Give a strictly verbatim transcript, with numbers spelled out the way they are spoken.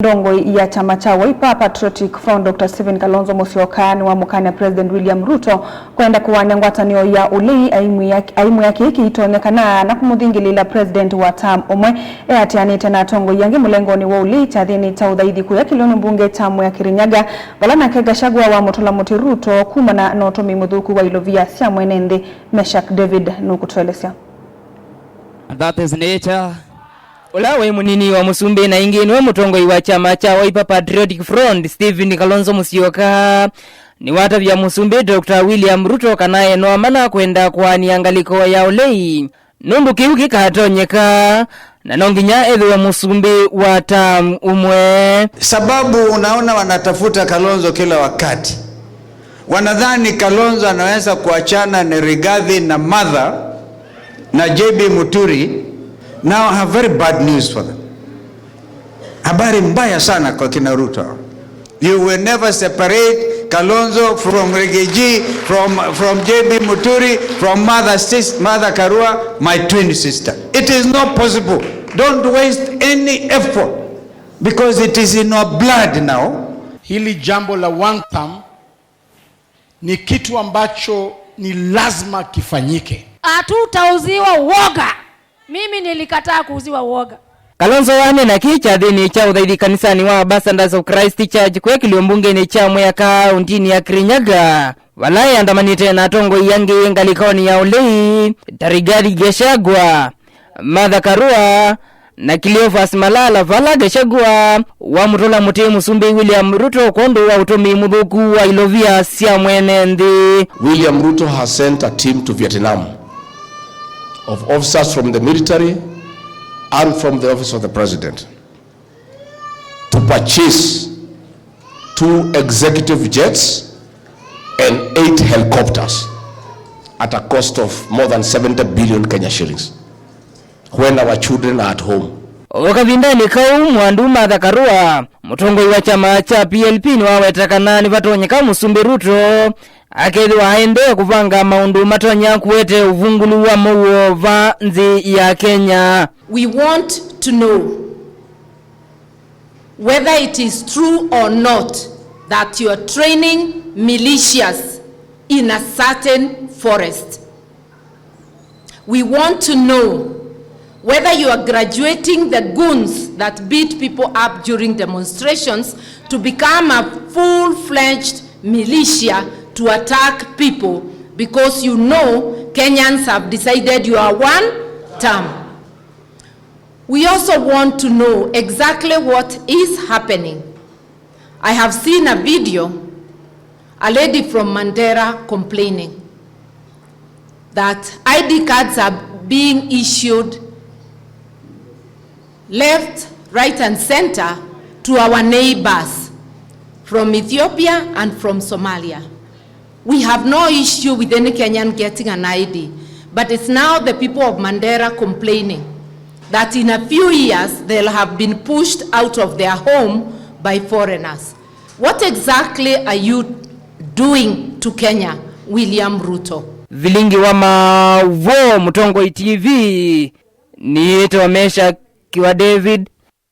Ndongoi ya kyama kya Wiper Patriotic Front, Doctor Stephen Kalonzo Musyoka, nĩwamũkany'a President William Ruto kwenda kũaany'a ngwatanĩo ya ũlei, aimwĩa, aimwĩa kĩĩ kĩitonyekana na kũmũthingĩlĩĩla President wa term ũmwe. Eatĩanĩte na atongoi angĩ mũlengonĩ wa ũlei kyathĩnĩ kya ũthaithi kũya kĩlĩonĩ mbunge kya Mwea Kirinyaga, vala nake Gachagua wamũtũla mũtĩ Ruto kumana na ũtũmĩi mũthũku wa ilovia sya mwene nthĩ. Meshack David nũkũtũelesya. And that is nature. Ũla wĩ mũnini wa mũsumbĩ na ĩngĩ nĩwe mũtongoi wa kyama kya Wiper Patriotic Front, Stephen Kalonzo Musyoka, nĩwatavya mũsumbĩ Doctor William Ruto kana e no amana kwenda kũaany'a ngalĩko ya ũlei, nũndũ kĩu kĩkatonyeka, na no nginya ethĩwe mũsumbĩ wa term ũmwe. Sababu unaona wanatafuta Kalonzo kila wakati. Wanadhani Kalonzo anaweza kuachana na Rigathi na Martha na J B Muturi. Now I have very bad news for them. Habari mbaya sana kwa kina Ruto. You will never separate Kalonzo from Rigiji, from, from J B Muturi, from Martha sis-, Martha Karua, my twin sister. It is not possible. Don't waste any effort because it is in our blood now. Hili jambo la one term ni kitu ambacho ni lazima kifanyike. Hatutauziwa woga. Mimi nilikataa kuuziwa woga. Kalonzo waneena kĩĩ kyathĩnĩ kya ũthaithi kanisanĩ wa Ambassadors of Christ Church kwĩkĩlw'e mbungenĩ kya Mwea kaũntĩnĩ ya Kirinyaga, vala eandamanĩte na atongoi angĩ ngalĩkonĩ ya ũlei ta Rigathi Gachagua, Martha Karua, na Cleophas Malala, vala Gachagua wamũtũla mũtĩ mũsumbĩ William Ruto kwondũ wa ũtũmĩi mũthũku wa ilovia sya mwene nthĩ. William Ruto has sent a team to Vietnam of officers from the military and from the office of the president to purchase two executive jets and eight helicopters at a cost of more than seventy billion Kenya shillings. When our children are at home. O kavindanĩ kau, Mwandu Martha Karua, mũtongoi wa kyama kya P L P, nĩwaweta kana nĩvatonyeka mũsumbĩ Ruto akethĩwa aendee kũvanga maũndũ matonya kũete ũvungũlu wa mũuo va nthĩ ya Kenya. We want to know whether it is true or not that you are training militias in a certain forest. We want to know whether you are graduating the goons that beat people up during demonstrations to become a full-fledged militia to attack people because you know Kenyans have decided you are one term. We also want to know exactly what is happening. I have seen a video, a lady from Mandera complaining that I D cards are being issued left, right, and center to our neighbors from Ethiopia and from Somalia. We have no issue with any Kenyan getting an I D, but it's now the people of Mandera complaining that in a few years they'll have been pushed out of their home by foreigners. What exactly are you doing to Kenya, William Ruto? Vilingi wa Maũvoo, Mũtongoi T V, nĩĩtwa Meshack wa David.